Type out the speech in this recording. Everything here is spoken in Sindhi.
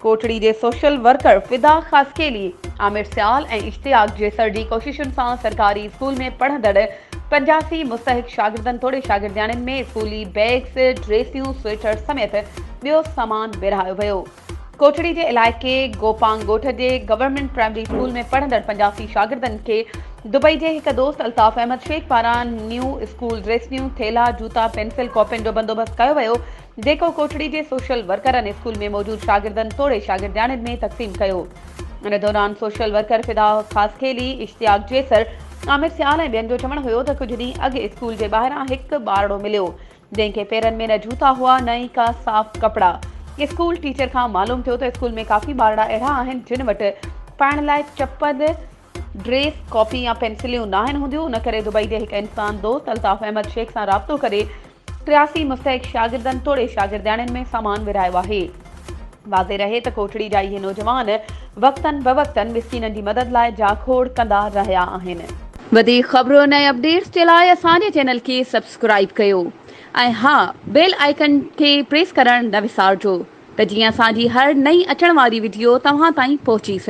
ڪوٽڙي جي سوشل ورڪر فدا خاصخيلي، عامر سيال ۽ اشتياق جيسر جي ڪوششن سان سرڪاري اسڪول ۾ پڙهندڙ 85 مستحق شاگردن توڙي شاگردياڻين ۾ اسڪولي بيگس، ڊريسيون، سوئيٽر سميت ٻيو سامان ورهايو ويو. ڪوٽڙي جي علائقي گوپانگ ڳوٺ جي گورنمينٽ پرائمري اسڪول ۾ پڙهندڙ 85 شاگردن کي دبئي جي هڪ دوست الطاف احمد شيخ پاران نيون اسڪول ڊريسنيون، ٿيلها، جوتا، پينسل، ڪاپين جو بندوبست ڪيو ويو، جيڪو ڪوٽڙي جي سوشل ورڪرن اسڪول ۾ موجود شاگردن توڙي شاگردياڻين ۾ تقسيم ڪيو. ان دوران سوشل ورڪر فدا خاصخيلي، اشتياق جيسر، عامر سيال ۽ ٻين جو چوڻ هيو ته ڪجهه ڏينهن اڳ اسڪول جي ٻاهران هڪ ٻارڙو مليو، جنهن کي پيرن ۾ نه جوتا هئا نه ئي ڪا صاف ڪپڙا. اسڪول ٽيچر کان معلوم ٿيو ته اسڪول ۾ ڪافي ٻارڙا اهڙا آهن جن وٽ پائڻ لاء چپل، ڊريس، ڪاپي يا پينسليون ناهن هونديون ان ڪري دبئي جي هڪ انسان دوست الطاف احمد شيخ سان رابطو ڪري 83 مستحق شاگردن توڙي شاگردياڻين ۾ سامان ورهايو آهي. واضح رهي ته ڪوٽڙي جا اهي نوجوان وقتن بوقتن مسڪينن جي مدد لاء جاکوڙ ڪندا رهيا آهن. وڌيڪ خبرن ۽ اپڊيٽس جي لاء اسان جي چينل کي سبسڪرائيب ڪيو ۽ ها بيل آئيڪن کي پريس ڪرڻ نه وسارجو ته جيئن اسان جي هر نئين اچڻ واري وڊيو توهان تائين پهچي سگهي.